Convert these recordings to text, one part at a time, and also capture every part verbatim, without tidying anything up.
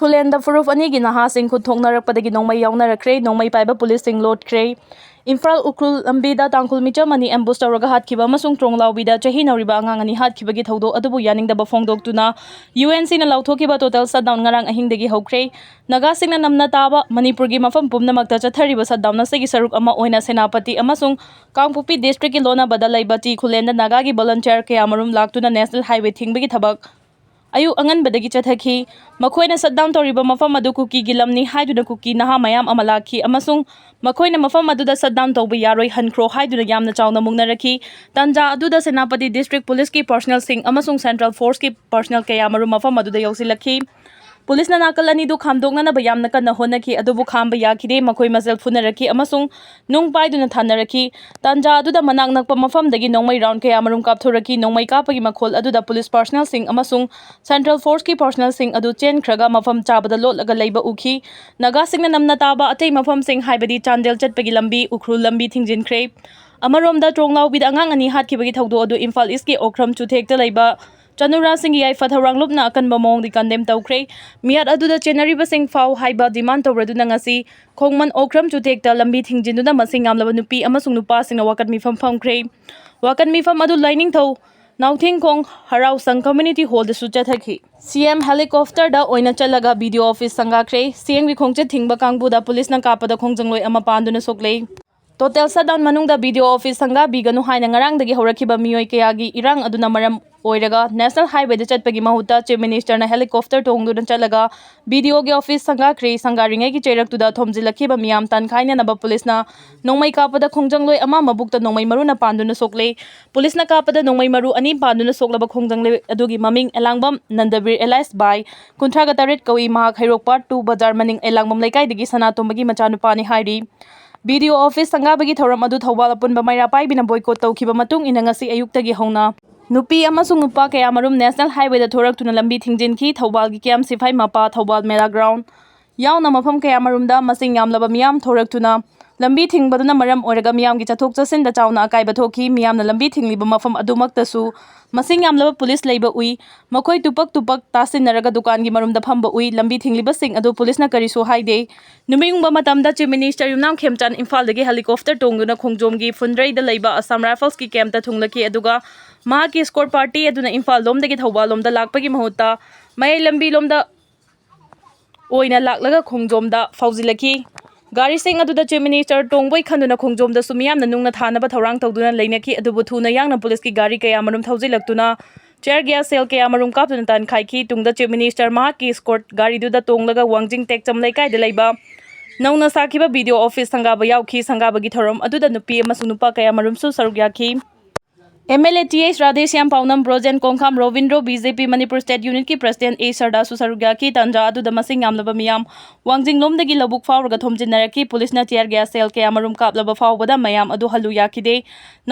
ꯈꯨꯂꯦꯟꯗ ꯐꯨꯔꯨꯞ ꯑꯅꯤꯒꯤ ꯅꯍꯥꯁꯤꯡ ꯈꯨꯠ ꯊꯣꯛꯅꯔꯛꯄꯗꯒꯤ ꯅꯣꯡꯃꯩ ꯌꯥꯎꯅꯔꯛꯈ꯭ꯔꯦ꯫ ꯅꯣꯡꯃꯩ ꯄꯥꯏꯕ ꯄꯨꯂꯤꯁꯁꯤꯡ ꯂꯣꯠꯈ꯭ꯔꯦ꯫ ꯏꯝꯐꯥꯜ ꯎꯈ꯭ꯔꯨꯜ ꯂꯝꯕꯤꯗ ꯇꯥꯡꯈꯨꯜ ꯃꯤꯆꯝ ꯑꯅꯤ ꯑꯦꯝꯕꯨꯁ ꯇꯧꯔꯒ ꯍꯥꯠꯈꯤꯕ ꯑꯃꯁꯨꯡ ꯇ꯭ꯔꯣꯡꯂꯥꯎꯕꯤꯗ ꯆꯍꯤ ꯅꯧꯔꯤꯕ ꯑꯉꯥꯡ ꯑꯅꯤ ꯍꯥꯠꯈꯤꯕꯒꯤ ꯊꯧꯗꯣꯛ ꯑꯗꯨꯕꯨ ꯌꯥꯅꯤꯡꯗꯕ ꯐꯣꯡꯗꯣꯛꯇꯨꯅ ꯌꯨ ꯑꯦꯟ ꯁꯤꯅ ꯂꯥꯎꯊꯣꯛꯈꯤꯕ ꯇꯣꯇꯦꯜ ꯁꯠꯗꯥꯎꯟ ꯉꯔꯥꯡ ꯑꯍꯤꯡꯗꯒꯤ ꯍꯧꯈ꯭ꯔꯦ꯫ ꯅꯥꯒꯥꯁꯤꯡꯅ ꯅꯝꯅ ꯇꯥꯕ ꯃꯅꯤꯄꯨꯔꯒꯤ ꯃꯐꯝ ꯄꯨꯝꯅꯃꯛꯇ ꯆꯠꯊꯔꯤꯕ ꯁꯠꯗꯥꯎꯟ ꯑꯁꯤꯒꯤ ꯁꯔꯨꯛ ꯑꯃ ꯑꯣꯏꯅ ꯁꯦꯅꯥꯄꯇꯤ ꯑꯃꯁꯨꯡ ꯀꯥꯡꯄꯣꯛꯄꯤ ꯗꯤꯁꯇ꯭ꯔꯤꯛꯀꯤ ꯂꯣꯟꯅꯕꯗ ꯂꯩꯕ ꯇꯤ ꯈꯨꯂꯦꯟꯗ ꯅꯥꯒꯥꯒꯤ ꯚꯣꯂꯟꯇꯤꯌꯔ ꯀꯌꯥꯃꯔꯨꯝ ꯂꯥꯛꯇꯨꯅ ꯅꯦꯁꯅꯦꯜ ꯍꯥꯏꯋꯦ ꯊꯤꯡꯕꯒꯤ ꯊꯕꯛ ꯑꯌꯨꯛ ꯑꯉꯟꯕꯗꯒꯤ ꯆꯠꯊꯈꯤ꯫ ꯃꯈꯣꯏꯅ ꯁꯠꯗꯥꯎꯟ ꯇꯧꯔꯤꯕ ꯃꯐꯝ ꯑꯗꯨ ꯀꯨꯀꯤꯒꯤ ꯂꯝꯅꯤ ꯍꯥꯏꯗꯨꯅ ꯀꯨꯀꯤ ꯅꯍꯥ ꯃꯌꯥꯝ ꯑꯃ ꯂꯥꯛꯈꯤ ꯑꯃꯁꯨꯡ ꯃꯈꯣꯏꯅ ꯃꯐꯝ ꯑꯗꯨꯗ ꯁꯠꯗꯥꯎꯟ ꯇꯧꯕ ꯌꯥꯔꯣꯏ, ꯍꯟꯈ꯭ꯔꯣ ꯍꯥꯏꯗꯨꯅ ꯌꯥꯝꯅ ꯆꯥꯎꯅ ꯃꯨꯛꯅꯔꯛꯈꯤ꯫ ꯇꯥꯟꯖꯥ ꯑꯗꯨꯗ ꯁꯦꯅꯥꯄꯇꯤ ꯗꯤꯁꯇ꯭ꯔꯤꯛ ꯄꯨꯂꯤꯁꯀꯤ ꯄꯔꯁꯅꯦꯜꯁꯤꯡ ꯑꯃꯁꯨꯡ ꯁꯦꯟꯇ꯭ꯔꯦꯜ ꯐꯣꯔꯁꯀꯤ ꯄꯔꯁꯅꯦꯜ ꯀꯌꯥꯃꯔꯨꯝ ꯃꯐꯝ ꯑꯗꯨꯗ ꯌꯧꯁꯤꯜꯂꯛꯈꯤ꯫ ꯄꯨꯂꯤꯁꯅ ꯅꯥꯀꯜ ꯑꯅꯤꯗꯨ ꯈꯥꯝꯗꯣꯛꯅꯅꯕ ꯌꯥꯝꯅ ꯀꯟꯅ ꯍꯣꯠꯅꯈꯤ, ꯑꯗꯨꯕꯨ ꯈꯥꯝꯕ ꯌꯥꯈꯤꯗꯦ꯫ ꯃꯈꯣꯏ ꯃꯁꯦꯜ ꯐꯨꯅꯔꯛꯈꯤ ꯑꯃꯁꯨꯡ ꯅꯨꯡ ꯄꯥꯏꯗꯨꯅ ꯊꯥꯅꯔꯛꯈꯤ꯫ ꯇꯥꯟꯖꯥ ꯑꯗꯨꯗ ꯃꯅꯥꯛ ꯅꯛꯄ ꯃꯐꯝꯗꯒꯤ ꯅꯣꯡꯃꯩ ꯔꯥꯎꯟ ꯀꯌꯥꯃꯔꯨꯝ ꯀꯥꯞꯊꯣꯔꯛꯈꯤ꯫ ꯅꯣꯡꯃꯩ ꯀꯥꯞꯄꯒꯤ ꯃꯈꯣꯜ ꯑꯗꯨꯗ ꯄꯨꯂꯤꯁ ꯄꯔꯁꯅꯦꯜꯁꯤꯡ ꯑꯃꯁꯨꯡ ꯁꯦꯟꯇ꯭ꯔꯦꯜ ꯐꯣꯔꯁꯀꯤ ꯄꯔꯁꯅꯦꯜꯁꯤꯡ ꯑꯗꯨ ꯆꯦꯟꯈ꯭ꯔꯒ ꯃꯐꯝ ꯆꯥꯕꯗ ꯂꯣꯠꯂꯒ ꯂꯩꯕ ꯎꯈꯤ꯫ ꯅꯥꯒꯥꯁꯤꯡꯅ ꯅꯝꯅ ꯇꯥꯕ ꯑꯇꯩ ꯃꯐꯝꯁꯤꯡ, ꯍꯥꯏꯕꯗꯤ ꯆꯥꯟꯗꯦꯜ ꯆꯠꯄꯒꯤ ꯂꯝꯕꯤ, ꯎꯈ꯭ꯔꯨꯜ ꯂꯝꯕꯤ ꯊꯤꯡꯖꯤꯟꯈ꯭ꯔꯦ꯫ ꯑꯃꯔꯣꯝꯗ, ꯇ꯭ꯔꯣꯡꯂꯥꯎꯕꯤꯗ ꯑꯉꯥꯡ ꯑꯅꯤ ꯍꯥꯠꯈꯤꯕꯒꯤ ꯊꯧꯗꯣꯛ ꯑꯗꯨ ꯏꯝꯐꯥꯜ ꯏꯁꯀꯤ ꯑꯣꯀ꯭ꯔꯝ ꯆꯨꯊꯦꯛꯇ ꯂꯩꯕ ꯆꯅꯨꯔꯥꯁꯤꯡꯒꯤ ꯌꯥꯏꯐ ꯊꯧꯔꯥꯡ ꯂꯨꯞꯅ ꯑꯀꯟꯕ ꯃꯑꯣꯡꯗ ꯀꯟꯗꯦꯝ ꯇꯧꯈ꯭ꯔꯦ꯫ ꯃꯤꯍꯥꯠ ꯑꯗꯨꯗ ꯆꯦꯟꯅꯔꯤꯕꯁꯤꯡ ꯐꯥꯎ ꯍꯥꯏꯕ ꯗꯤꯃꯥꯟ ꯇꯧꯔꯗꯨꯅ ꯉꯁꯤ ꯈꯣꯡꯃꯟ ꯑꯣꯀ꯭ꯔꯝ ꯆꯨꯊꯦꯛꯇ ꯂꯝꯕꯤ ꯊꯤꯡꯖꯤꯟꯗꯨꯅ ꯃꯁꯤꯡ ꯌꯥꯝꯂꯕ ꯅꯨꯄꯤ ꯑꯃꯁꯨꯡ ꯅꯨꯄꯥꯁꯤꯡꯅ ꯋꯥꯀꯠ ꯃꯤꯐꯝ ꯐꯝꯈ꯭ꯔꯦ꯫ ꯋꯥꯀꯠ ꯃꯤꯐꯝ ꯑꯗꯨ ꯂꯥꯏꯅꯤꯡꯊꯧ ꯅꯥꯎꯊꯤꯡꯈꯣꯡ ꯍꯔꯥꯎ ꯁꯪ ꯀꯝꯃ꯭ꯌꯨꯅꯤꯇꯤ ꯍꯣꯜꯗꯁꯨ ꯆꯠꯊꯈꯤ꯫ ꯁꯤ ꯑꯦꯝ ꯍꯦꯂꯤꯀꯣꯞꯇꯔꯗ ꯑꯣꯏꯅ ꯆꯠꯂꯒ ꯕꯤ ꯗꯤ ꯑꯣ ꯑꯣꯐꯤꯁ ꯁꯪꯒꯥꯈ꯭ꯔꯦ꯫ ꯁꯤ ꯑꯦꯝꯒꯤ ꯈꯣꯡꯆꯠ ꯊꯤꯡꯕ ꯀꯥꯡꯕꯨꯗ ꯄꯨꯂꯤꯁꯅ ꯀꯥꯞꯄꯗ ꯈꯣꯡꯖꯪꯂꯣꯏ ꯑꯃ ꯄꯥꯟꯗꯨꯅ ꯁꯣꯛꯂꯦ꯫ ꯇꯣꯇꯦꯜ ꯁꯠꯗꯥꯎꯟ ꯃꯅꯨꯡꯗ ꯕꯤ ꯗꯤ ꯑꯣ ꯑꯣꯐꯤꯁ ꯁꯪꯒꯥꯕꯤꯒꯅꯨ ꯍꯥꯏꯅ ꯉꯔꯥꯡꯗꯒꯤ ꯍꯧꯔꯛꯈꯤꯕ ꯃꯤꯑꯣꯏ ꯀꯌꯥꯒꯤ ꯏꯔꯥꯡ ꯑꯗꯨꯅ ꯃꯔꯝ ꯑꯣꯏꯔꯒ ꯅꯦꯁꯅꯦꯜ ꯍꯥꯏꯋꯦꯗ ꯆꯠꯄꯒꯤ ꯃꯍꯨꯠꯇ ꯆꯤꯐ ꯃꯤꯅꯤꯁꯇꯔꯅ ꯍꯦꯂꯤꯀꯣꯞꯇꯔ ꯇꯣꯡꯗꯨꯅ ꯆꯠꯂꯒ ꯕꯤ ꯗꯤ ꯑꯣꯒꯤ ꯑꯣꯐꯤꯁ ꯁꯪꯒꯥꯈ꯭ꯔꯦ꯫ ꯁꯪꯒꯥꯔꯤꯉꯩꯒꯤ ꯆꯩꯔꯛꯇꯨꯗ ꯊꯣꯝꯖꯤꯜꯂꯛꯈꯤꯕ ꯃꯤꯌꯥꯝ ꯇꯥꯟꯈꯥꯏꯅꯅꯕ ꯄꯨꯂꯤꯁꯅ ꯅꯣꯡꯃꯩ ꯀꯥꯞꯄꯗ ꯈꯣꯡꯖꯪꯂꯣꯏ ꯑꯃ ꯃꯕꯨꯛꯇ ꯅꯣꯡꯃꯩ ꯃꯔꯨꯅ ꯄꯥꯟꯗꯨꯅ ꯁꯣꯛꯂꯦ꯫ ꯄꯨꯂꯤꯁꯅ ꯀꯥꯞꯄꯗ ꯅꯣꯡꯃꯩ ꯃꯔꯨ ꯑꯅꯤ ꯄꯥꯟꯗꯨꯅ ꯁꯣꯛꯂꯕ ꯈꯣꯡꯖꯪꯂꯣꯏ ꯑꯗꯨꯒꯤ ꯃꯃꯤꯡ ꯑꯦꯂꯥꯡꯕꯝ ꯅꯟꯗꯕꯤꯔ ꯑꯦꯂꯥꯏꯁ ꯕꯥꯏ, ꯀꯨꯟꯊ꯭ꯔꯥꯒ ꯇꯔꯦꯠ ꯀꯧꯏ꯫ ꯃꯍꯥꯛ ꯍꯩꯔꯣꯛ ꯄꯥꯔꯠ ꯇꯨ ꯕꯖꯥꯔ ꯃꯅꯤꯡ ꯑꯦꯂꯥꯡꯕꯝ ꯂꯩꯀꯥꯏꯗꯒꯤ ꯁꯅꯥꯇꯣꯝꯕꯒꯤ ꯃꯆꯥꯅꯨꯄꯥꯅꯤ ꯍꯥꯏꯔꯤ꯫ ꯕꯤ ꯗꯤ ꯑꯣ ꯑꯣꯐꯤꯁ ꯁꯪꯒꯥꯕꯒꯤ ꯊꯧꯔꯝ ꯑꯗꯨ ꯊꯧꯕꯥꯜ ꯑꯄꯨꯟꯕ ꯃꯩꯔꯥ ꯄꯥꯏꯕꯤꯅ ꯕꯣꯏꯀꯣꯠ ꯇꯧꯈꯤꯕ ꯃꯇꯨꯡ ꯏꯟꯅ ꯉꯁꯤ ꯑꯌꯨꯛꯇꯒꯤ ꯍꯧꯅ ꯅꯨꯄꯤ ꯑꯃꯁꯨꯡ ꯅꯨꯄꯥ ꯀꯌꯥꯃꯔꯨꯝ ꯅꯦꯁꯅꯦꯜ ꯍꯥꯏꯋꯦꯗ ꯊꯣꯔꯛꯇꯨꯅ ꯂꯝꯕꯤ ꯊꯤꯡꯖꯤꯟꯈꯤ꯫ ꯊꯧꯕꯥꯜꯒꯤ ꯀꯦ ꯑꯦꯝ ꯁꯤꯐꯥꯏ ꯃꯄꯥ, ꯊꯧꯕꯥꯜ ꯃꯦꯂꯥ ꯒ꯭ꯔꯥꯎꯟ ꯌꯥꯎꯅ ꯃꯐꯝ ꯀꯌꯥꯃꯔꯨꯝꯗ ꯃꯁꯤꯡ ꯌꯥꯝꯂꯕ ꯃꯤꯌꯥꯝ ꯊꯣꯔꯛꯇꯨꯅ ꯂꯝꯕꯤ ꯊꯤꯡꯕꯗꯨꯅ ꯃꯔꯝ ꯑꯣꯏꯔꯒ ꯃꯤꯌꯥꯝꯒꯤ ꯆꯠꯊꯣꯛ ꯆꯠꯁꯤꯟꯗ ꯆꯥꯎꯅ ꯑꯀꯥꯏꯕ ꯊꯣꯛꯈꯤ꯫ ꯃꯤꯌꯥꯝꯅ ꯂꯝꯕꯤ ꯊꯤꯡꯂꯤꯕ ꯃꯐꯝ ꯑꯗꯨꯃꯛꯇꯁꯨ ꯃꯁꯤꯡ ꯌꯥꯝꯂꯕ ꯄꯨꯂꯤꯁ ꯂꯩꯕ ꯎꯏ꯫ ꯃꯈꯣꯏ ꯇꯨꯄꯛ ꯇꯨꯄꯛ ꯇꯥꯁꯤꯟꯅꯔꯒ ꯗꯨꯀꯥꯟꯒꯤ ꯃꯔꯨꯝꯗ ꯐꯝꯕ ꯎꯏ꯫ ꯂꯝꯕꯤ ꯊꯤꯡꯂꯤꯕꯁꯤꯡ ꯑꯗꯨ ꯄꯨꯂꯤꯁꯅ ꯀꯔꯤꯁꯨ ꯍꯥꯏꯗꯦ꯫ ꯅꯨꯃꯤꯠ ꯌꯨꯡꯕ ꯃꯇꯝꯗ Chief Minister ꯌꯨꯝꯅꯥꯝ ꯈꯦꯝꯆꯥꯟ ꯏꯝꯐꯥꯜꯗꯒꯤ helicopter ꯇꯣꯡꯗꯨꯅ ꯈꯣꯡꯖꯣꯝꯒꯤ ꯐꯨꯟꯗ꯭ꯔꯩꯗ ꯂꯩꯕ Assam Riflesꯀꯤ campꯇ ꯊꯨꯡꯂꯛꯈꯤ, ꯑꯗꯨꯒ ꯃꯍꯥꯛꯀꯤ escort party ꯑꯗꯨꯅ ꯏꯝꯐꯥꯜ ꯂꯣꯝꯗꯒꯤ ꯊꯧꯕꯥꯜ ꯂꯣꯝꯗ ꯂꯥꯛꯄꯒꯤ ꯃꯍꯨꯠꯇ ꯃꯌꯥꯏ ꯂꯝꯕꯤ ꯂꯣꯝꯗ ꯑꯣꯏꯅ ꯂꯥꯛꯂꯒ ꯈꯣꯡꯖꯣꯝꯗ ꯐꯥꯎꯖꯤꯜꯂꯛꯈꯤ꯫ ꯒꯥꯔꯤꯁꯤꯡ ꯑꯗꯨꯗ Chief Minister ꯇꯣꯡꯕꯣꯏ ꯈꯟꯗꯨꯅ ꯈꯣꯡꯖꯣꯝꯗꯁꯨ ꯃꯤꯌꯥꯝꯅ ꯅꯨꯡꯅ ꯊꯥꯅꯕ ꯊꯧꯔꯥꯡ ꯇꯧꯗꯨꯅ ꯂꯩꯅꯈꯤ꯫ ꯑꯗꯨꯕꯨ ꯊꯨꯅ ꯌꯥꯡꯅ ꯄꯨꯂꯤꯁꯀꯤ ꯒꯥꯔꯤ ꯀꯌꯥ ꯃꯔꯨꯝ ꯊꯧꯖꯤꯜꯂꯛꯇꯨꯅ tear gas shell ꯀꯌꯥ ꯃꯔꯨꯝ ꯀꯥꯞꯇꯨꯅ ꯇꯥꯟꯈꯥꯏꯈꯤ꯫ ꯇꯨꯡꯗ Chief Minister ꯃꯍꯥꯛꯀꯤ escort ꯒꯥꯔꯤꯗꯨꯗ ꯇꯣꯡꯂꯒ ꯋꯥꯡꯖꯤꯡ ꯇꯦꯛꯆꯝ ꯂꯩꯀꯥꯏꯗ ꯂꯩꯕ ꯅꯧꯅ ꯁꯥꯈꯤꯕ BDO office ꯁꯪꯒꯥꯕ ꯌꯥꯎꯈꯤ꯫ ꯁꯪꯒꯥꯕꯒꯤ ꯊꯧꯔꯝ ꯑꯗꯨꯗ ꯅꯨꯄꯤ ꯑꯃꯁꯨꯡ ꯅꯨꯄꯥ ꯀꯌꯥ ꯃꯔꯨꯝꯁꯨ ꯁꯔꯨꯛ ꯌꯥꯈꯤ꯫ MLA Th Radheshyam ꯄꯥꯎꯅꯝ, Brojen ꯀꯣꯡꯈꯥꯝ, Robindro, BJP Manipur state unitꯀꯤ president A ꯁꯔꯗꯥꯁꯨ ꯁꯔꯨꯛ ꯌꯥꯈꯤ꯫ ꯇꯥꯟꯖꯥ ꯑꯗꯨꯗ ꯃꯁꯤꯡ ꯌꯥꯝꯂꯕ ꯃꯤꯌꯥꯝ ꯋꯥꯡꯖꯤꯡꯂꯣꯝꯗꯒꯤ ꯂꯧꯕꯨꯛ ꯐꯥꯎꯔꯒ ꯊꯣꯝꯖꯤꯟꯅꯔꯛꯈꯤ꯫ ꯄꯨꯂꯤꯁꯅ tear gas shell ꯀꯌꯥ ꯃꯔꯨꯝ ꯀꯥꯞꯂꯕ ꯐꯥꯎꯕꯗ ꯃꯌꯥꯝ ꯑꯗꯨ ꯍꯜꯂꯨ ꯌꯥꯈꯤꯗꯦ꯫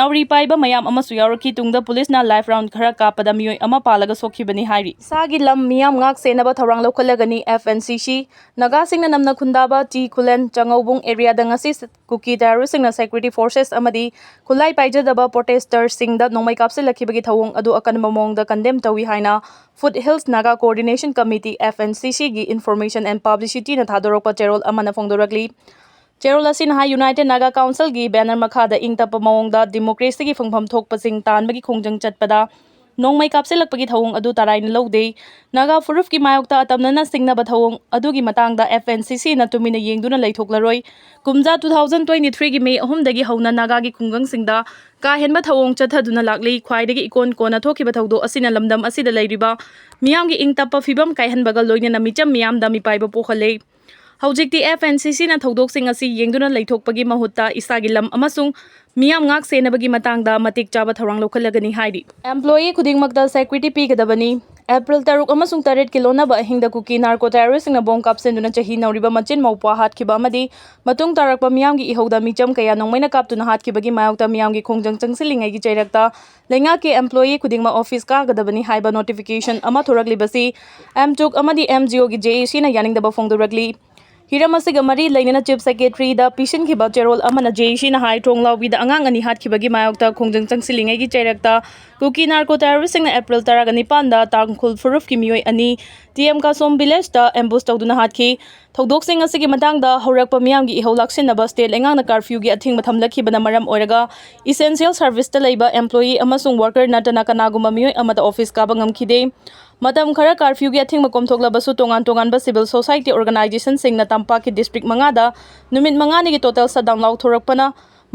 ꯅꯥꯎꯔꯤ ꯄꯥꯏꯕ ꯃꯌꯥꯝ ꯑꯃꯁꯨ ꯌꯥꯎꯔꯛꯈꯤ꯫ ꯇꯨꯡꯗ ꯄꯨꯂꯤꯁꯅ live round ꯈꯔ ꯀꯥꯞꯄꯗ ꯃꯤꯑꯣꯏ ꯑꯃ ꯄꯥꯜꯂꯒ ꯁꯣꯛꯈꯤꯕꯅꯤ ꯍꯥꯏꯔꯤ꯫ ꯏꯁꯥꯒꯤ ꯂꯝ ꯃꯤꯌꯥꯝ ꯉꯥꯛ ꯁꯦꯟꯅꯕ ꯊꯧꯔꯥꯡ ꯂꯧꯈꯠꯂꯒꯅꯤ꯫ FNCC ꯅꯥꯒꯥꯁꯤꯡꯅ ꯅꯝꯅ ꯈꯨꯟꯗꯥꯕ ꯇꯤ ꯈꯨꯂꯦꯟ ꯆꯉꯧꯕꯨꯡ areaꯗ ꯉꯁꯤ ꯀꯨꯀꯤ terroristꯁꯤꯡꯅ security forces ꯑꯃꯗꯤ ꯈꯨꯠꯂꯥꯏ ꯄꯥꯏꯖꯗꯕ protesterꯁꯤꯡꯗ ꯅꯣꯡꯃꯩ ꯀꯥꯞꯁꯤꯜꯂꯛꯈꯤꯕꯒꯤ ꯊꯧꯑꯣꯡ ꯑꯗꯨ ꯑꯀꯟꯕ ꯃꯑꯣꯡꯗ condemn ꯇꯧꯏ ꯍꯥꯏꯅ Foothills Naga Coordination Committee, FNCCꯒꯤ Information and Publicityꯅ ꯊꯥꯗꯣꯔꯛꯄ ꯆꯦꯔꯣꯜ ꯑꯃꯅ ꯐꯣꯡꯗꯣꯔꯛꯂꯤ꯫ ꯆꯦꯔꯣꯜ ꯑꯁꯤꯅ ꯍꯥꯏ, United Naga Councilꯒꯤ banner ꯃꯈꯥꯗ ꯏꯪ ꯇꯞꯄ ꯃꯑꯣꯡꯗ democracyꯒꯤ ꯐꯪꯐꯝ ꯊꯣꯛꯄꯁꯤꯡ ꯇꯥꯟꯕꯒꯤ ꯈꯣꯡꯖꯪ ꯆꯠꯄꯗ ꯅꯣꯡꯃꯩ ꯀꯥꯞꯁꯤꯜꯂꯛꯄꯒꯤ ꯊꯧꯑꯣꯡ ꯑꯗꯨ ꯇꯔꯥꯏꯅ ꯂꯧꯗꯦ꯫ ꯅꯥꯒꯥ ꯐꯨꯔꯨꯞꯀꯤ ꯃꯥꯌꯣꯛꯇ ꯑꯇꯝꯅꯅ ꯁꯤꯡꯅꯕ ꯊꯧꯑꯣꯡ ꯑꯗꯨꯒꯤ ꯃꯇꯥꯡꯗ FNCCꯅ ꯇꯨꯃꯤꯟꯅ ꯌꯦꯡꯗꯨꯅ ꯂꯩꯊꯣꯛꯂꯔꯣꯏ꯫ ꯀꯨꯝꯖꯥ two thousand twenty threeꯒꯤ May ꯑꯍꯨꯝꯗꯒꯤ ꯍꯧꯅ ꯅꯥꯒꯥꯒꯤ ꯈꯨꯡꯒꯪꯁꯤꯡꯗ ꯀꯥ ꯍꯦꯟꯕ ꯊꯧꯑꯣꯡ ꯆꯠꯊꯗꯨꯅ ꯂꯥꯛꯂꯤ꯫ ꯈ꯭ꯋꯥꯏꯗꯒꯤ ꯏꯀꯣꯟ ꯀꯣꯟꯅ ꯊꯣꯛꯈꯤꯕ ꯊꯧꯗꯣꯛ ꯑꯁꯤꯅ ꯂꯝꯗꯝ ꯑꯁꯤꯗ ꯂꯩꯔꯤꯕ ꯃꯤꯌꯥꯝꯒꯤ ꯏꯪ ꯇꯞꯄ ꯐꯤꯕꯝ ꯀꯥꯏꯍꯟꯕꯒ ꯂꯣꯏꯅꯅ ꯃꯤꯆꯝ ꯃꯤꯌꯥꯝꯗ ꯃꯤꯄꯥꯏꯕ ꯄꯣꯛꯍꯜꯂꯦ꯫ ꯍꯧꯖꯤꯛꯇꯤ FNCCꯅ ꯊꯧꯗꯣꯛꯁꯤꯡ ꯑꯁꯤ ꯌꯦꯡꯗꯨꯅ ꯂꯩꯊꯣꯛꯄꯒꯤ ꯃꯍꯨꯠꯇ ꯏꯁꯥꯒꯤ ꯂꯝ ꯑꯃꯁꯨꯡ ꯃꯤꯌꯥꯝ ꯉꯥꯛ ꯁꯦꯟꯅꯕꯒꯤ ꯃꯇꯥꯡꯗ ꯃꯇꯤꯛ ꯆꯥꯕ ꯊꯧꯔꯥꯡ ꯂꯧꯈꯠꯂꯒꯅꯤ ꯍꯥꯏꯔꯤ꯫ Employee ꯈꯨꯗꯤꯡꯃꯛꯇ security ꯄꯤꯒꯗꯕꯅꯤ꯫ April ꯇꯔꯨꯛ ꯑꯃꯁꯨꯡ ꯇꯔꯦꯠꯀꯤ ꯂꯣꯟꯅꯕ ꯑꯍꯤꯡꯗ ꯀꯨꯀꯤ narco terroristꯁꯤꯡꯅ bomb ꯀꯥꯞꯁꯤꯟꯗꯨꯅ ꯆꯍꯤ ꯅꯧꯔꯤꯕ ꯃꯆꯤꯟ ꯃꯧꯄ꯭ꯋꯥ ꯍꯥꯠꯈꯤꯕ ꯑꯃꯗꯤ ꯃꯇꯨꯡ ꯇꯥꯔꯛꯄ ꯃꯤꯌꯥꯝꯒꯤ ꯏꯍꯧꯗ ꯃꯤꯆꯝ ꯀꯌꯥ ꯅꯣꯡꯃꯩꯅ ꯀꯥꯞꯇꯨꯅ ꯍꯥꯠꯈꯤꯕꯒꯤ ꯃꯥꯌꯣꯛꯇ ꯃꯤꯌꯥꯝꯒꯤ ꯈꯣꯡꯖꯪ ꯆꯪꯁꯤꯜꯂꯤꯉꯩꯒꯤ ꯆꯩꯔꯛꯇ ꯂꯩꯉꯥꯛꯀꯤ employee ꯈꯨꯗꯤꯡꯃꯛ office ꯀꯥꯒꯗꯕꯅꯤ ꯍꯥꯏꯕ notification ꯑꯃ ꯊꯣꯔꯛꯂꯤꯕꯁꯤ MTUC ꯑꯃꯗꯤ MGOꯒꯤ JACꯅ ꯌꯥꯅꯤꯡꯗꯕ ꯐꯣꯡꯗꯣꯔꯛꯂꯤ꯫ ꯍꯤꯔꯝ ꯑꯁꯤꯒ ꯃꯔꯤ ꯂꯩꯅꯅ Chief Secretaryꯗ ꯄꯤꯁꯤꯟꯈꯤꯕ ꯆꯦꯔꯣꯜ ꯑꯃꯅ J A Cꯅ ꯍꯥꯏ ꯊꯣꯡ ꯂꯥꯎꯕꯤꯗ ꯑꯉꯥꯡ ꯑꯅꯤ ꯍꯥꯠꯈꯤꯕꯒꯤ ꯃꯥꯌꯣꯛꯇ ꯈꯣꯡꯖꯪ ꯆꯪꯁꯤꯜꯂꯤꯉꯩꯒꯤ ꯆꯩꯔꯛꯇ ꯀꯨꯀꯤ narco terroristꯁꯤꯡꯅ April ꯇꯔꯥꯒ ꯅꯤꯄꯥꯟꯗ ꯇꯥꯡꯈꯨꯜ ꯐꯨꯔꯨꯞꯀꯤ ꯃꯤꯑꯣꯏ ꯑꯅꯤ T M Kasom villageꯇ ambush ꯇꯧꯗꯨꯅ ꯍꯥꯠꯈꯤ꯫ ꯊꯧꯗꯣꯛꯁꯤꯡ ꯑꯁꯤꯒꯤ ꯃꯇꯥꯡꯗ ꯍꯧꯔꯛꯄ ꯃꯤꯌꯥꯝꯒꯤ ꯏꯍꯧ ꯂꯥꯛꯁꯤꯟꯅꯕ state ꯂꯩꯉꯥꯛꯅ curfewꯒꯤ ꯑꯊꯤꯡꯕ ꯊꯝꯂꯛꯈꯤꯕꯅ ꯃꯔꯝ ꯑꯣꯏꯔꯒ essential serviceꯇ ꯂꯩꯕ employee ꯑꯃꯁꯨꯡ worker ꯅꯠꯇꯅ ꯀꯅꯥꯒꯨꯝꯕ ꯃꯤꯑꯣꯏ ꯑꯃꯠꯇ office ꯀꯥꯕ ꯉꯝꯈꯤꯗꯦ꯫ ꯃꯇꯝ ꯈꯔ curfewꯒꯤ ꯑꯊꯤꯡꯕ ꯀꯣꯝꯊꯣꯛꯂꯕꯁꯨ ꯇꯣꯉꯥꯟ ꯇꯣꯉꯥꯟꯕ civil society organizationꯁꯤꯡꯅ ꯇꯝꯄꯥꯛꯀꯤ district ꯃꯉꯥꯗ ꯅꯨꯃꯤꯠ ꯃꯉꯥꯅꯤꯒꯤ total shutdown ꯂꯥꯎꯊꯣꯔꯛꯄꯅ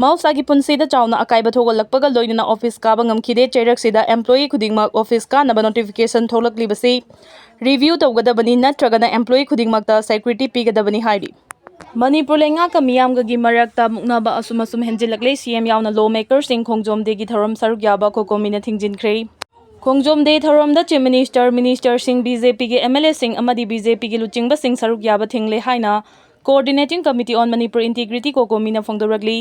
ꯃꯍꯧꯁꯥꯒꯤ ꯄꯨꯟꯁꯤꯗ ꯆꯥꯎꯅ ꯑꯀꯥꯏꯕ ꯊꯣꯛꯍꯜꯂꯛꯄꯒ ꯂꯣꯏꯅꯅ office ꯀꯥꯕ ꯉꯝꯈꯤꯗꯦ꯫ ꯆꯩꯔꯛꯁꯤꯗ employee ꯈꯨꯗꯤꯡꯃꯛ office ꯀꯥꯅꯕ notification ꯊꯣꯛꯂꯛꯂꯤꯕꯁꯤ review ꯇꯧꯒꯗꯕꯅꯤ ꯅꯠꯇ꯭ꯔꯒꯅ employee ꯈꯨꯗꯤꯡꯃꯛꯇ security ꯄꯤꯒꯗꯕꯅꯤ ꯍꯥꯏꯔꯤ꯫ ꯃꯅꯤꯄꯨꯔ ꯂꯩꯉꯥꯛꯀ ꯃꯤꯌꯥꯝꯒꯒꯤ ꯃꯔꯛꯇ ꯃꯨꯛꯅꯕ ꯑꯁꯨꯝ ꯑꯁꯨꯝ ꯍꯦꯟꯖꯤꯜꯂꯛꯂꯦ꯫ C M ꯌꯥꯎꯅ lawmakerꯁꯤꯡ ꯈꯣꯡꯖꯣꯝ dayꯒꯤ ꯊꯧꯔꯝ ꯁꯔꯨꯛ ꯌꯥꯕ COCOMIꯅ ꯊꯤꯡꯖꯤꯟꯈ꯭ꯔꯦ꯫ ꯈꯣꯡꯖꯣꯝ day ꯊꯧꯔꯝꯗ Chief Ministerꯁꯤꯡ, BJPꯒꯤ MLAꯁꯤꯡ ꯑꯃꯗꯤ BJPꯒꯤ ꯂꯨꯆꯤꯡꯕꯁꯤꯡ ꯁꯔꯨꯛ ꯌꯥꯕ ꯊꯤꯡꯂꯦ ꯍꯥꯏꯅ Coordinating Committee on Manipur Integrity COCOMIꯅ ꯐꯣꯡꯗꯣꯔꯛꯂꯤ꯫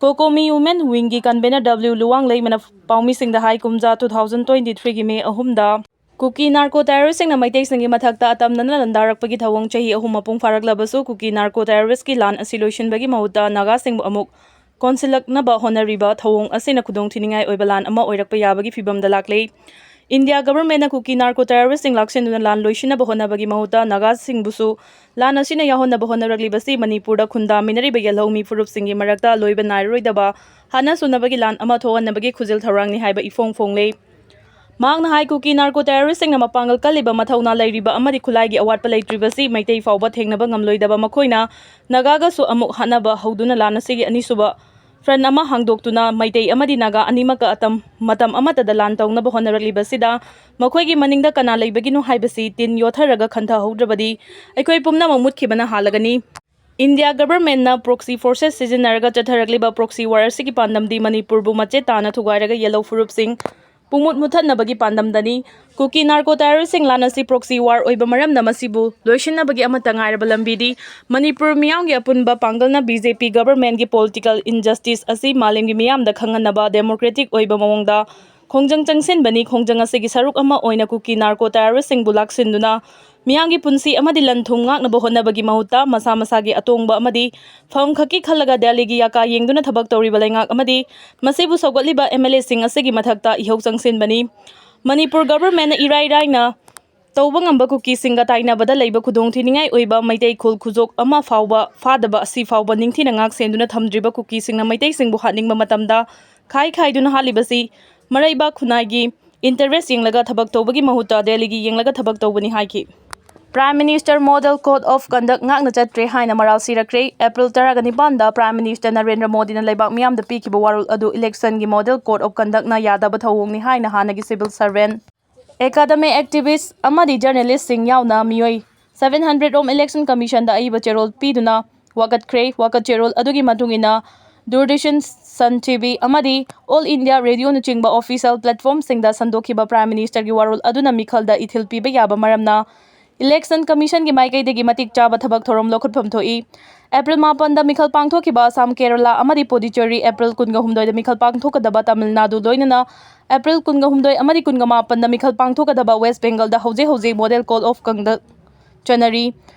COCOMI Women Wingꯒꯤ convener W ꯂꯨꯋꯥꯡꯂꯩꯃꯅ ꯄꯥꯎꯃꯤꯁꯤꯡꯗ ꯍꯥꯏ, ꯀꯨꯝꯖꯥ two thousand twenty threeꯒꯤ May ꯑꯍꯨꯝꯗ ꯀꯨꯀꯤ narco terroristꯁꯤꯡꯅ ꯃꯩꯇꯩꯁꯤꯡꯒꯤ ꯃꯊꯛꯇ ꯑꯇꯝꯅꯅ ꯂꯥꯟꯗꯥꯔꯛꯄꯒꯤ ꯊꯧꯑꯣꯡ ꯆꯍꯤ ꯑꯍꯨꯝ ꯃꯄꯨꯡ ꯐꯥꯔꯛꯂꯕꯁꯨ ꯀꯨꯀꯤ narco terroristꯀꯤ ꯂꯥꯟ ꯑꯁꯤ ꯂꯣꯏꯁꯤꯟꯕꯒꯤ ꯃꯍꯨꯠꯇ ꯅꯥꯒꯥꯁꯤꯡꯕꯨ ꯑꯃꯨꯛ ꯀꯣꯟꯁꯤꯜꯂꯛꯅꯕ ꯍꯣꯠꯅꯔꯤꯕ ꯊꯧꯑꯣꯡ ꯑꯁꯤꯅ ꯈꯨꯗꯣꯡꯊꯤꯅꯤꯡꯉꯥꯏ ꯑꯣꯏꯕ ꯂꯥꯟ ꯑꯃ ꯑꯣꯏꯔꯛꯄ ꯌꯥꯕꯒꯤ ꯐꯤꯕꯝꯗ ꯂꯥꯛꯂꯦ꯫ India governmentꯅ ꯀꯨꯀꯤ narco terroristꯁꯤꯡ ꯂꯥꯛꯁꯤꯟꯗꯨꯅ ꯂꯥꯟ ꯂꯣꯏꯁꯤꯟꯅꯕ ꯍꯣꯠꯅꯕꯒꯤ ꯃꯍꯨꯠꯇ ꯅꯥꯒꯥꯁꯤꯡꯕꯨꯁꯨ ꯂꯥꯟ ꯑꯁꯤꯅ ꯌꯥꯎꯍꯟꯅꯕ ꯍꯣꯠꯅꯔꯛꯂꯤꯕꯁꯤ ꯃꯅꯤꯄꯨꯔꯗ ꯈꯨꯟꯗꯥꯃꯤꯟꯅꯔꯤꯕ ꯌꯦꯜꯍꯧꯃꯤ ꯐꯨꯔꯨꯞꯁꯤꯡꯒꯤ ꯃꯔꯛꯇ ꯂꯣꯏꯕ ꯅꯥꯏꯔꯔꯣꯏꯗꯕ ꯍꯥꯠꯅ ꯁꯨꯅꯕꯒꯤ ꯂꯥꯟ ꯑꯃ ꯊꯣꯛꯍꯟꯅꯕꯒꯤ ꯈꯨꯖꯤꯜ ꯊꯧꯔꯥꯡꯅꯤ ꯍꯥꯏꯕ ꯏꯐꯣꯡ ꯐꯣꯡꯂꯦ꯫ ꯃꯍꯥꯛꯅ ꯍꯥꯏ, ꯀꯨꯀꯤ narco terroristꯁꯤꯡꯅ ꯃꯄꯥꯡꯒꯜ ꯀꯜꯂꯤꯕ, ꯃꯊꯧꯅꯥ ꯂꯩꯔꯤꯕ ꯑꯃꯗꯤ ꯈꯨꯠꯂꯥꯏꯒꯤ ꯑꯋꯥꯠꯄ ꯂꯩꯇ꯭ꯔꯤꯕꯁꯤ ꯃꯩꯇꯩ ꯐꯥꯎꯕ ꯊꯦꯡꯅꯕ ꯉꯝꯂꯣꯏꯗꯕ ꯃꯈꯣꯏꯅ ꯅꯥꯒꯥꯒꯁꯨ ꯑꯃꯨꯛ ꯍꯥꯠꯅꯕ ꯍꯧꯗꯨꯅ ꯂꯥꯟ ꯑꯁꯤꯒꯤ ꯑꯅꯤꯁꯨꯕ front ꯑꯃ ꯍꯥꯡꯗꯣꯛꯇꯨꯅ ꯃꯩꯇꯩ ꯑꯃꯗꯤ ꯅꯥꯒꯥ ꯑꯅꯤꯃꯛꯀ ꯑꯇꯝ-, ꯃꯇꯝ ꯑꯃꯠꯇꯗ ꯂꯥꯟ ꯇꯧꯅꯕ ꯍꯣꯠꯅꯔꯛꯂꯤꯕꯁꯤꯗ ꯃꯈꯣꯏꯒꯤ ꯃꯅꯤꯡꯗ ꯀꯅꯥ ꯂꯩꯕꯒꯤꯅꯣ ꯍꯥꯏꯕꯁꯤ ꯇꯤꯟ ꯌꯣꯠꯊꯔꯒ ꯈꯟꯊꯍꯧꯗ꯭ꯔꯕꯗꯤ ꯑꯩꯈꯣꯏ ꯄꯨꯝꯅꯃꯛ ꯃꯨꯠꯈꯤꯕꯅ ꯍꯥꯜꯂꯒꯅꯤ꯫ India governmentꯅ proxy forces ꯁꯤꯖꯤꯟꯅꯔꯒ ꯆꯠꯊꯔꯛꯂꯤꯕ proxy war ꯑꯁꯤꯒꯤ ꯄꯥꯟꯗꯝꯗꯤ ꯃꯅꯤꯄꯨꯔꯕꯨ ꯃꯆꯦꯠ ꯇꯥꯅ ꯊꯨꯒꯥꯏꯔꯒ ꯌꯦꯜꯍꯧ ꯐꯨꯔꯨꯞꯁꯤꯡ ꯄꯨꯡꯃꯨꯠ ꯃꯨꯠꯊꯠꯅꯕꯒꯤ ꯄꯥꯟꯗꯝꯗꯅꯤ꯫ ꯀꯨꯀꯤ narco terroristꯁꯤꯡ ꯂꯥꯟ ꯑꯁꯤ proxy war ꯑꯣꯏꯕ ꯃꯔꯝꯅ ꯃꯁꯤꯕꯨ ꯂꯣꯏꯁꯤꯟꯅꯕꯒꯤ ꯑꯃꯠꯇ ꯉꯥꯏꯔꯕ ꯂꯝꯕꯤꯗꯤ ꯃꯅꯤꯄꯨꯔ ꯃꯤꯌꯥꯝꯒꯤ ꯑꯄꯨꯟꯕ ꯄꯥꯡꯒꯜꯅ BJP governmentꯀꯤ political injustice ꯑꯁꯤ ꯃꯥꯂꯦꯝꯒꯤ ꯃꯤꯌꯥꯝꯗ ꯈꯪꯍꯟꯅꯕ democratic ꯑꯣꯏꯕ ꯃꯑꯣꯡꯗ ꯈꯣꯡꯖꯪ ꯆꯪꯁꯤꯟꯕꯅꯤ꯫ ꯈꯣꯡꯖꯪ ꯑꯁꯤꯒꯤ ꯁꯔꯨꯛ ꯑꯃ ꯑꯣꯏꯅ ꯀꯨꯀꯤ ꯅꯥꯔꯀꯣ ꯇꯦꯔꯣꯔꯤꯁꯁꯤꯡꯕꯨ ꯂꯥꯛꯁꯤꯟꯗꯨꯅ ꯃꯤꯌꯥꯝꯒꯤ ꯄꯨꯟꯁꯤ ꯑꯃꯗꯤ ꯂꯟ ꯊꯨꯝ ꯉꯥꯛꯅꯕ ꯍꯣꯠꯅꯕꯒꯤ ꯃꯍꯨꯠꯇ ꯃꯁꯥ ꯃꯁꯥꯒꯤ ꯑꯇꯣꯡꯕ ꯑꯃꯗꯤ ꯐꯝ ꯈꯛꯀꯤ ꯈꯜꯂꯒ ꯗꯦꯜꯂꯤꯒꯤ ꯌꯥꯀꯥ ꯌꯦꯡꯗꯨꯅ ꯊꯕꯛ ꯇꯧꯔꯤꯕ ꯂꯩꯉꯥꯛ ꯑꯃꯗꯤ ꯃꯁꯤꯕꯨ ꯁꯧꯒꯠꯂꯤꯕ ꯑꯦꯝ ꯑꯦꯜ ꯑꯦꯁꯤꯡ ꯑꯁꯤꯒꯤ ꯃꯊꯛꯇ ꯏꯍꯧ ꯆꯪꯁꯤꯟꯕꯅꯤ꯫ ꯃꯅꯤꯄꯨꯔ ꯒꯚꯔꯟꯃꯦꯟꯠꯅ ꯏꯔꯥꯏ ꯂꯥꯏꯅ ꯇꯧꯕ ꯉꯝꯕ ꯀꯨꯀꯤꯁꯤꯡꯒ ꯇꯥꯏꯅꯕꯗ ꯂꯩꯕ ꯈꯨꯗꯣꯡꯊꯤꯅꯤꯡꯉꯥꯏ ꯑꯣꯏꯕ ꯃꯩꯇꯩ ꯈꯨꯜ ꯈꯨꯖꯣꯛ ꯑꯃ ꯐꯥꯎꯕ ꯐꯥꯗꯕ ꯑꯁꯤ ꯐꯥꯎꯕ ꯅꯤꯡꯊꯤꯅ ꯉꯥꯛ ꯁꯦꯟꯗꯨꯅ ꯊꯝꯗ꯭ꯔꯤꯕ ꯀꯨꯀꯤꯁꯤꯡꯅ ꯃꯩꯇꯩꯁꯤꯡꯕꯨ ꯍꯥꯠꯅꯤꯡꯕ ꯃꯇꯝꯗ ꯈꯥꯏ ꯈꯥꯏꯗꯨꯅ ꯍꯥꯠꯂꯤꯕꯁꯤ ꯃꯔꯩꯕꯥꯛ ꯈꯨꯟꯅꯥꯏꯒꯤ ꯏꯟꯇꯔꯦꯁ ꯌꯦꯡꯂꯒ ꯊꯕꯛ ꯇꯧꯕꯒꯤ ꯃꯍꯨꯠꯇ ꯗꯦꯜꯂꯤꯒꯤ ꯌꯦꯡꯂꯒ ꯊꯕꯛ ꯇꯧꯕꯅꯤ ꯍꯥꯏꯈꯤ꯫ Prime Minister Model Code of Conduct ꯉꯥꯛꯅ ꯆꯠꯇ꯭ꯔꯦ ꯍꯥꯏꯅ ꯃꯔꯥꯜ ꯁꯤꯔꯛꯈ꯭ꯔꯦ꯫ ꯑꯦꯄ꯭ꯔꯤꯜ ꯇꯔꯥꯒ ꯅꯤꯄꯥꯟꯗ Prime Minister ꯅꯔꯦꯟꯗ꯭ꯔ ꯃꯣꯗꯤꯅ ꯂꯩꯕꯥꯛ ꯃꯤꯌꯥꯝꯗ ꯄꯤꯈꯤꯕ ꯋꯥꯔꯣꯜ ꯑꯗꯨ election ꯒꯤ Model Code of Conduct ꯅ ꯌꯥꯗꯕ ꯊꯧꯑꯣꯡꯅꯤ ꯍꯥꯏꯅ ꯍꯥꯟꯅꯒꯤ civil servant, academic activist ꯑꯃꯗꯤ journalist ꯁꯤꯡ ꯌꯥꯎꯅ ꯃꯤꯑꯣꯏ seven hundred ꯔꯣꯝ election commission ꯗ ꯑꯏꯕ ꯆꯦꯔꯣꯜ ꯄꯤꯗꯨꯅ ꯋꯥꯀꯠꯈ꯭ꯔꯦ꯫ ꯋꯥꯀꯠ ꯆꯦꯔꯣꯜ ꯑꯗꯨꯒꯤ ꯃꯇꯨꯡ ꯏꯟꯅ ꯗꯨꯔꯗꯔꯁꯟ, ꯁꯟ ꯇꯤ ꯚꯤ ꯑꯃꯗꯤ All India Radio ꯅꯆꯤꯡꯕ official platform ꯁꯤꯡꯗ ꯁꯟꯗꯣꯛꯈꯤꯕ Prime Minister ꯒꯤ ꯋꯥꯔꯣꯜ ꯑꯗꯨꯅ ꯃꯤꯈꯜꯗ ꯏꯊꯤꯜ ꯄꯤꯕ ꯌꯥꯕ ꯃꯔꯝꯅ election commission ꯒꯤ ꯃꯥꯏꯀꯩꯗꯒꯤ ꯃꯇꯤꯛ ꯆꯥꯕ ꯊꯕꯛ ꯊꯧꯔꯝ ꯂꯧꯈꯠꯐꯝ ꯊꯣꯛꯏ꯫ ꯑꯦꯄ꯭ꯔꯤꯜ ꯃꯥꯄꯟꯗ ꯃꯤꯈꯜ ꯄꯥꯡꯊꯣꯛꯈꯤꯕ ꯑꯁꯥꯝ, ꯀꯦꯔꯂꯥ ꯑꯃꯗꯤ ꯄꯣꯗꯤꯆꯦꯔꯤ, ꯑꯦꯄ꯭ꯔꯤꯜ ꯀꯨꯟꯒ ꯍꯨꯝꯗꯣꯏꯗ ꯃꯤꯈꯜ ꯄꯥꯡꯊꯣꯛꯀꯗꯕ ꯇꯥꯃꯤꯜ ꯅꯥꯗꯨ ꯂꯣꯏꯅꯅ ꯑꯦꯄ꯭ꯔꯤꯜ ꯀꯨꯟꯒ ꯍꯨꯝꯗꯣꯏ ꯑꯃꯗꯤ ꯀꯨꯟꯒ ꯃꯥꯄꯟꯗ ꯃꯤꯈꯜ ꯄꯥꯡꯊꯣꯛꯀꯗꯕ ꯋꯦꯁ ꯕꯦꯡꯒꯜꯗ ꯍꯧꯖꯤꯛ ꯍꯧꯖꯤꯛ Model Code of Conduct ꯆꯠꯅꯔꯤ꯫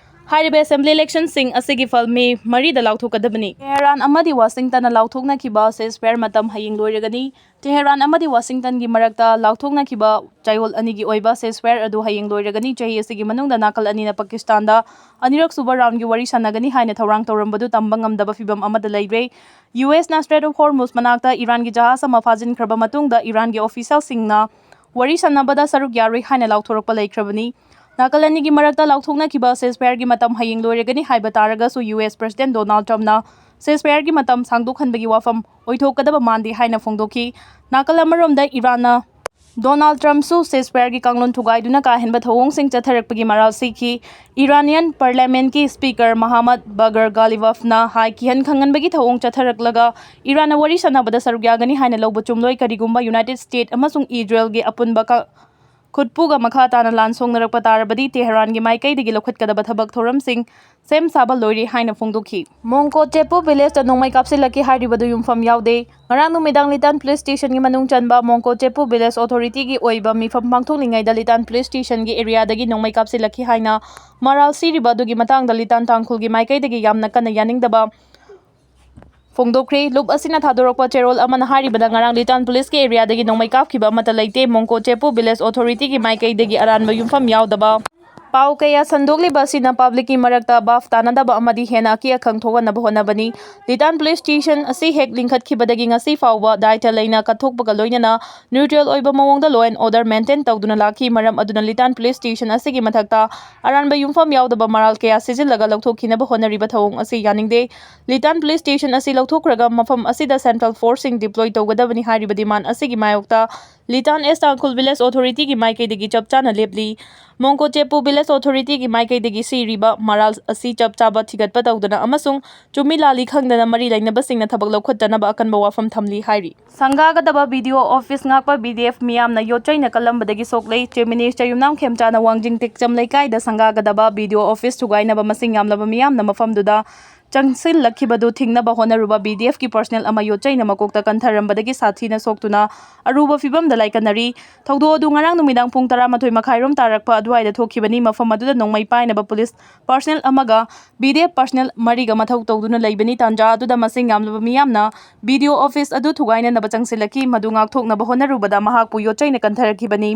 ꯍꯥꯏꯔꯤꯕ assembly election ꯁꯤꯡ ꯑꯁꯤꯒꯤ ꯐꯜ ꯃꯦ ꯃꯔꯤꯗ ꯂꯥꯎꯊꯣꯛꯀꯗꯕꯅꯤ꯫ ꯇꯦꯍꯔꯥꯟ ꯑꯃꯗꯤ ꯋꯥꯁꯤꯡꯇꯟꯅ ꯂꯥꯎꯊꯣꯛꯅꯈꯤꯕ ceasefire ꯃꯇꯝ ꯍꯌꯦꯡ ꯂꯣꯏꯔꯒꯅꯤ꯫ ꯇꯦꯍꯔꯥꯟ ꯑꯃꯗꯤ ꯋꯥꯁꯤꯡꯇꯟꯒꯤ ꯃꯔꯛꯇ ꯂꯥꯎꯊꯣꯛꯅꯈꯤꯕ ꯆꯌꯣꯜ ꯑꯅꯤꯒꯤ ꯑꯣꯏꯕ ceasefire ꯑꯗꯨ ꯍꯌꯦꯡ ꯂꯣꯏꯔꯒꯅꯤ꯫ ꯆꯍꯤ ꯑꯁꯤꯒꯤ ꯃꯅꯨꯡꯗ ꯅꯥꯀꯜ ꯑꯅꯤꯅ ꯄꯥꯀꯤꯁꯇꯥꯟꯗ ꯑꯅꯤꯔꯛ ꯁꯨꯕ round ꯒꯤ ꯋꯥꯔꯤ ꯁꯥꯟꯅꯒꯅꯤ ꯍꯥꯏꯅ ꯊꯧꯔꯥꯡ ꯇꯧꯔꯝꯕꯗꯨ ꯇꯝꯕ ꯉꯝꯗꯕ ꯐꯤꯚꯝ ꯑꯃꯗ ꯂꯩꯔꯦ꯫ ꯌꯨ ꯑꯦꯁꯅ Strait of Hormuz ꯃꯅꯥꯛꯇ ꯏꯔꯥꯟꯒꯤ ꯖꯍꯥꯖ ꯑꯃ ꯐꯥꯖꯤꯟꯈ꯭ꯔꯕ ꯃꯇꯨꯡꯗ ꯏꯔꯥꯟꯒꯤ official ꯁꯤꯡꯅ ꯋꯥꯔꯤ ꯁꯥꯟꯅꯕꯗ ꯁꯔꯨꯛ ꯌꯥꯔꯣꯏ ꯍꯥꯏꯅ ꯂꯥꯎꯊꯣꯔꯛꯄ ꯂꯩꯈ꯭ꯔꯕꯅꯤ꯫ ꯅꯥꯀꯜ ꯑꯅꯤꯒꯤ ꯃꯔꯛꯇ ꯂꯥꯎꯊꯣꯛꯅꯈꯤꯕ ceasefire ꯒꯤ ꯃꯇꯝ ꯍꯌꯦꯡ ꯂꯣꯏꯔꯒꯅꯤ ꯍꯥꯏꯕ ꯇꯥꯔꯒꯁꯨ, U S President Donald Trump ꯅ ceasefire ꯒꯤ ꯃꯇꯝ ꯁꯥꯡꯗꯣꯛꯍꯟꯕꯒꯤ ꯋꯥꯐꯝ ꯑꯣꯏꯊꯣꯛꯀꯗꯕ ꯃꯥꯟꯗꯦ ꯍꯥꯏꯅ ꯐꯣꯡꯗꯣꯛꯈꯤ꯫ ꯅꯥꯀꯜ ꯑꯃꯔꯣꯝꯗ ꯏꯔꯥꯟꯅ Donald Trump ꯁꯨ ceasefire ꯒꯤ ꯀꯥꯡꯂꯣꯟ ꯊꯨꯒꯥꯏꯗꯨꯅ ꯀꯥ ꯍꯦꯟꯕ ꯊꯧꯑꯣꯡꯁꯤꯡ ꯆꯠꯊꯔꯛꯄꯒꯤ ꯃꯔꯥꯜ ꯁꯤꯈꯤ꯫ Iranian Parliament ꯀꯤ Speaker Mohammad Bagher Ghalibaf ꯅ ꯍꯥꯏ, ꯀꯤꯍꯟ ꯈꯪꯍꯟꯕꯒꯤ ꯊꯧꯑꯣꯡ ꯆꯠꯊꯔꯛꯂꯒ ꯏꯔꯥꯟꯅ ꯋꯥꯔꯤ ꯁꯥꯟꯅꯕꯗ ꯁꯔꯨꯛ ꯌꯥꯒꯅꯤ ꯍꯥꯏꯅ ꯂꯧꯕ ꯆꯨꯝꯂꯣꯏ꯫ ꯀꯔꯤꯒꯨꯝꯕ United States ꯑꯃꯁꯨꯡ ꯏꯖꯔꯦꯜꯒꯤ ꯑꯄꯨꯟꯕ ꯀ-, ꯈꯨꯠꯄꯨꯒ ꯃꯈꯥ ꯇꯥꯅ ꯂꯥꯟ ꯁꯣꯛꯅꯔꯛꯄ ꯇꯥꯔꯕꯗꯤ ꯇꯦꯍꯔꯥꯟꯒꯤ ꯃꯥꯏꯀꯩꯗꯒꯤ ꯂꯧꯈꯠꯀꯗꯕ ꯊꯕꯛ ꯊꯧꯔꯝꯁꯤꯡ ꯁꯦꯝ ꯁꯥꯕ ꯂꯣꯏꯔꯦ ꯍꯥꯏꯅ ꯐꯣꯡꯗꯣꯛꯈꯤ꯫ ꯃꯣꯡꯀꯣ ꯆꯦꯄꯨ ꯚꯤꯂꯦꯖꯇ ꯅꯣꯡꯃꯩ ꯀꯥꯞꯁꯤꯜꯂꯛꯈꯤ ꯍꯥꯏꯔꯤꯕꯗꯨ ꯌꯨꯝꯐꯝ ꯌꯥꯎꯗꯦ꯫ ꯉꯔꯥꯡ ꯅꯨꯃꯤꯗꯥꯡ ꯂꯤꯇꯥꯟ ꯄꯨꯂꯤꯁ ꯁ꯭ꯇꯦꯁꯟꯒꯤ ꯃꯅꯨꯡ ꯆꯟꯕ ꯃꯣꯡꯀꯣ ꯆꯦꯄꯨ ꯚꯤꯂꯦꯖ ꯑꯣꯊꯣꯔꯤꯇꯤꯒꯤ ꯑꯣꯏꯕ ꯃꯤꯐꯝ ꯄꯥꯡꯊꯣꯛꯂꯤꯉꯩꯗ ꯂꯤꯇꯥꯟ ꯄꯨꯂꯤꯁ ꯁ꯭ꯇꯦꯁꯟꯒꯤ ꯑꯦꯔꯤꯌꯥꯗꯒꯤ ꯅꯣꯡꯃꯩ ꯀꯥꯞꯁꯤꯜꯂꯛꯈꯤ ꯍꯥꯏꯅ ꯃꯔꯥꯜ ꯁꯤꯔꯤꯕ ꯑꯗꯨꯒꯤ ꯃꯇꯥꯡꯗ ꯂꯤꯇꯥꯟ ꯇꯥꯡꯈꯨꯜꯒꯤ ꯃꯥꯏꯀꯩꯗꯒꯤ ꯌꯥꯝꯅ ꯀꯟꯅ ꯌꯥꯅꯤꯡꯗꯕ ꯐꯣꯡꯗꯣꯛꯈ꯭ꯔꯦ꯫ ꯂꯨꯞ ꯑꯁꯤꯅ ꯊꯥꯗꯣꯔꯛꯄ ꯆꯦꯔꯣꯜ ꯑꯃꯅ ꯍꯥꯏꯔꯤꯕꯗ ꯉꯔꯥꯡ ꯂꯤꯇꯥꯟ ꯄꯨꯂꯤꯁꯀꯤ ꯑꯦꯔꯤꯌꯥꯗꯒꯤ ꯅꯣꯡꯃꯩ ꯀꯥꯞꯈꯤꯕ ꯑꯃꯠꯇ ꯂꯩꯇꯦ꯫ ꯃꯣꯡꯀꯣ ꯆꯦꯄꯨ ꯚꯤꯂꯦꯖ ꯑꯣꯊꯣꯔꯤꯇꯤꯒꯤ ꯃꯥꯏꯀꯩꯗꯒꯤ ꯑꯔꯥꯟꯕ ꯌꯨꯝꯐꯝ ꯌꯥꯎꯗꯕ ꯄꯥꯎ ꯀꯌꯥ ꯁꯟꯗꯣꯛꯂꯤꯕ ꯑꯁꯤꯅ ꯄꯕ꯭ꯂꯤꯛꯀꯤ ꯃꯔꯛꯇ ꯚꯥꯞ ꯇꯥꯅꯗꯕ ꯑꯃꯗꯤ ꯍꯦꯟꯅ ꯑꯀꯤ ꯑꯈꯪ ꯊꯣꯛꯍꯟꯅꯕ ꯍꯣꯠꯅꯕꯅꯤ꯫ ꯂꯤꯇꯥꯟ ꯄꯨꯂꯤꯁ ꯁ꯭ꯇꯦꯁꯟ ꯑꯁꯤ ꯍꯦꯛ ꯂꯤꯡꯈꯠꯈꯤꯕꯗꯒꯤ ꯉꯁꯤ ꯐꯥꯎꯕ ꯗꯥꯏꯇ ꯂꯩꯅ ꯀꯠꯊꯣꯛꯄꯒ ꯂꯣꯏꯅꯅ ꯅ꯭ꯌꯨꯇ꯭ꯔꯦꯜ ꯑꯣꯏꯕ ꯃꯑꯣꯡꯗ ꯂꯣ ꯑꯦꯟ ꯑꯣꯔꯗꯔ ꯃꯦꯟꯇꯦꯟ ꯇꯧꯗꯨꯅ ꯂꯥꯛꯈꯤ꯫ ꯃꯔꯝ ꯑꯗꯨꯅ ꯂꯤꯇꯥꯟ ꯄꯨꯂꯤꯁ ꯁ꯭ꯇꯦꯁꯟ ꯑꯁꯤꯒꯤ ꯃꯊꯛꯇ ꯑꯔꯥꯟꯕ ꯌꯨꯝꯐꯝ ꯌꯥꯎꯗꯕ ꯃꯔꯥꯜ ꯀꯌꯥ ꯁꯤꯖꯤꯜꯂꯒ ꯂꯧꯊꯣꯛꯈꯤꯅꯕ ꯍꯣꯠꯅꯔꯤꯕ ꯊꯧꯑꯣꯡ ꯑꯁꯤ ꯌꯥꯅꯤꯡꯗꯦ꯫ ꯂꯤꯇꯥꯟ ꯄꯨꯂꯤꯁ ꯁ꯭ꯇꯦꯁꯟ ꯑꯁꯤ ꯂꯧꯊꯣꯛꯈ꯭ꯔꯒ ꯃꯐꯝ ꯑꯁꯤꯗ ꯁꯦꯟꯇ꯭ꯔꯦꯜ ꯐꯣꯔꯁꯁꯤꯡ ꯗꯤꯄ꯭ꯂꯣꯏ ꯇꯧꯒꯗꯕꯅꯤ ꯍꯥꯏꯔꯤꯕ ꯗꯤꯃꯥꯟ ꯑꯁꯤꯒꯤ ꯃꯥꯌꯣꯛꯇ ꯂꯤꯇꯥꯟ ꯑꯦꯁ ꯇꯥꯡꯈꯨꯜ ꯚꯤꯂꯦꯖ ꯑꯣꯊꯣꯔꯤꯇꯤꯒꯤ ꯃꯥꯏꯀꯩꯗꯒꯤ ꯆꯞ ꯆꯥꯅ ꯂꯦꯞꯂꯤ꯫ ꯃꯣꯡꯀꯣ ꯆꯦꯄꯨ ꯚꯤꯂꯦꯖ ꯑꯣꯊꯣꯔꯤꯇꯤꯒꯤ ꯃꯥꯏꯀꯩꯗꯒꯤ ꯁꯤꯔꯤꯕ ꯃꯔꯥꯜ ꯑꯁꯤ ꯆꯞ ꯆꯥꯕ ꯊꯤꯒꯠꯄ ꯇꯧꯗꯅ ꯑꯃꯁꯨꯡ ꯆꯨꯝꯃꯤ ꯂꯥꯜꯂꯤ ꯈꯪꯗꯅ ꯃꯔꯤ ꯂꯩꯅꯕꯁꯤꯡꯅ ꯊꯕꯛ ꯂꯧꯈꯠꯇꯅꯕ ꯑꯀꯟꯕ ꯋꯥꯐꯝ ꯊꯝꯂꯤ ꯍꯥꯏꯔꯤ꯫ ꯁꯪꯒꯥꯒꯗꯕ ꯕꯤ ꯗꯤ ꯑꯣ ꯑꯣꯐꯤꯁ ꯉꯥꯛꯄ ꯕꯤ ꯗꯤ ꯑꯦꯐ ꯃꯤꯌꯥꯝꯅ ꯌꯣꯠꯆꯩꯅ ꯀꯜꯂꯝꯕꯗꯒꯤ ꯁꯣꯛꯂꯦ꯫ ꯆꯤꯐ ꯃꯤꯅꯤꯁꯇꯔ ꯌꯨꯝꯅꯥꯝ ꯈꯦꯝꯆꯥꯅ ꯋꯥꯡꯖꯤꯡ ꯇꯦꯛꯆꯝ ꯂꯩꯀꯥꯏꯗ ꯁꯪꯒꯥꯒꯗꯕ ꯕꯤ ꯗꯤ ꯑꯣ ꯑꯣꯐꯤꯁ ꯊꯨꯒꯥꯏꯅꯕ ꯃꯁꯤꯡ ꯌꯥꯝꯂꯕ ꯃꯤꯌꯥꯝꯅ ꯃꯐꯝꯗꯨꯗ ꯆꯪꯁꯤꯜꯂꯛꯈꯤꯕꯗꯨ ꯊꯤꯡꯅꯕ ꯍꯣꯠꯅꯔꯨꯕ ꯕꯤ ꯗꯤ ꯑꯦꯐꯀꯤ ꯄꯔꯁꯅꯦꯜ ꯑꯃ ꯌꯣꯠꯆꯩꯅ ꯃꯀꯣꯛꯇ ꯀꯟꯊꯔꯝꯕꯗꯒꯤ ꯁꯥꯊꯤꯅ ꯁꯣꯛꯇꯨꯅ ꯑꯔꯨꯕ ꯐꯤꯕꯝꯗ ꯂꯥꯏꯀꯠꯅꯔꯤ꯫ ꯊꯧꯗꯣꯛ ꯑꯗꯨ ꯉꯔꯥꯡ ꯅꯨꯃꯤꯗꯥꯡ ꯄꯨꯡ ꯇꯔꯥꯃꯥꯊꯣꯏ ꯃꯈꯥꯏꯔꯣꯝ ꯇꯥꯔꯛꯄ ꯑꯗꯨꯋꯥꯏꯗ ꯊꯣꯛꯈꯤꯕꯅꯤ꯫ ꯃꯐꯝ ꯑꯗꯨꯗ ꯅꯣꯡꯃꯩ ꯄꯥꯏꯅꯕ ꯄꯨꯂꯤꯁ ꯄꯔꯁꯅꯦꯜ ꯑꯃꯒ ꯕꯤ ꯗꯤ ꯑꯦꯐ ꯄꯔꯁꯅꯦꯜ ꯃꯔꯤꯒ ꯃꯊꯧ ꯇꯧꯗꯨꯅ ꯂꯩꯕꯅꯤ꯫ ꯇꯥꯟꯖꯥ ꯑꯗꯨꯗ ꯃꯁꯤꯡ ꯌꯥꯝꯂꯕ ꯃꯤꯌꯥꯝꯅ ꯕꯤ ꯗꯤ ꯑꯣ ꯑꯣꯐꯤꯁ ꯑꯗꯨ ꯊꯨꯒꯥꯏꯅꯅꯕ ꯆꯪꯁꯤꯜꯂꯛꯈꯤ꯫ ꯃꯗꯨ ꯉꯥꯛꯊꯣꯛꯅꯕ ꯍꯣꯠꯅꯔꯨꯕꯗ ꯃꯍꯥꯛꯄꯨ ꯌꯣꯠꯆꯩꯅ ꯀꯟꯊꯔꯛꯈꯤꯕꯅꯤ꯫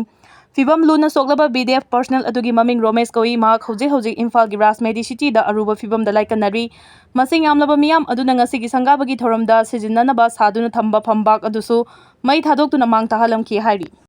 ꯐꯤꯕꯝ ꯂꯨꯅ ꯁꯣꯛꯂꯕ ꯕꯤ ꯗꯤ ꯑꯦꯐ ꯄꯔꯁꯅꯦꯜ ꯑꯗꯨꯒꯤ ꯃꯃꯤꯡ ꯔꯣꯃꯦꯁ ꯀꯧꯏ꯫ ꯃꯍꯥꯛ ꯍꯧꯖꯤꯛ ꯍꯧꯖꯤꯛ ꯏꯝꯐꯥꯜꯒꯤ ꯔꯥꯖ ꯃꯦꯗꯤ ꯁꯤꯇꯤꯗ ꯑꯔꯨꯕ ꯐꯤꯕꯝꯗ ꯂꯥꯏꯀꯠꯅꯔꯤ꯫ ꯃꯁꯤꯡ ꯌꯥꯝꯂꯕ ꯃꯤꯌꯥꯝ ꯑꯗꯨꯅ ꯉꯁꯤꯒꯤ ꯁꯪꯒꯥꯕꯒꯤ ꯊꯧꯔꯝꯗ ꯁꯤꯖꯤꯟꯅꯅꯕ ꯁꯥꯗꯨꯅ ꯊꯝꯕ ꯐꯝꯕꯥꯛ ꯑꯗꯨꯁꯨ ꯃꯩ ꯊꯥꯗꯣꯛꯇꯨꯅ ꯃꯥꯡ ꯇꯥꯍꯜꯂꯝꯈꯤ ꯍꯥꯏꯔꯤ꯫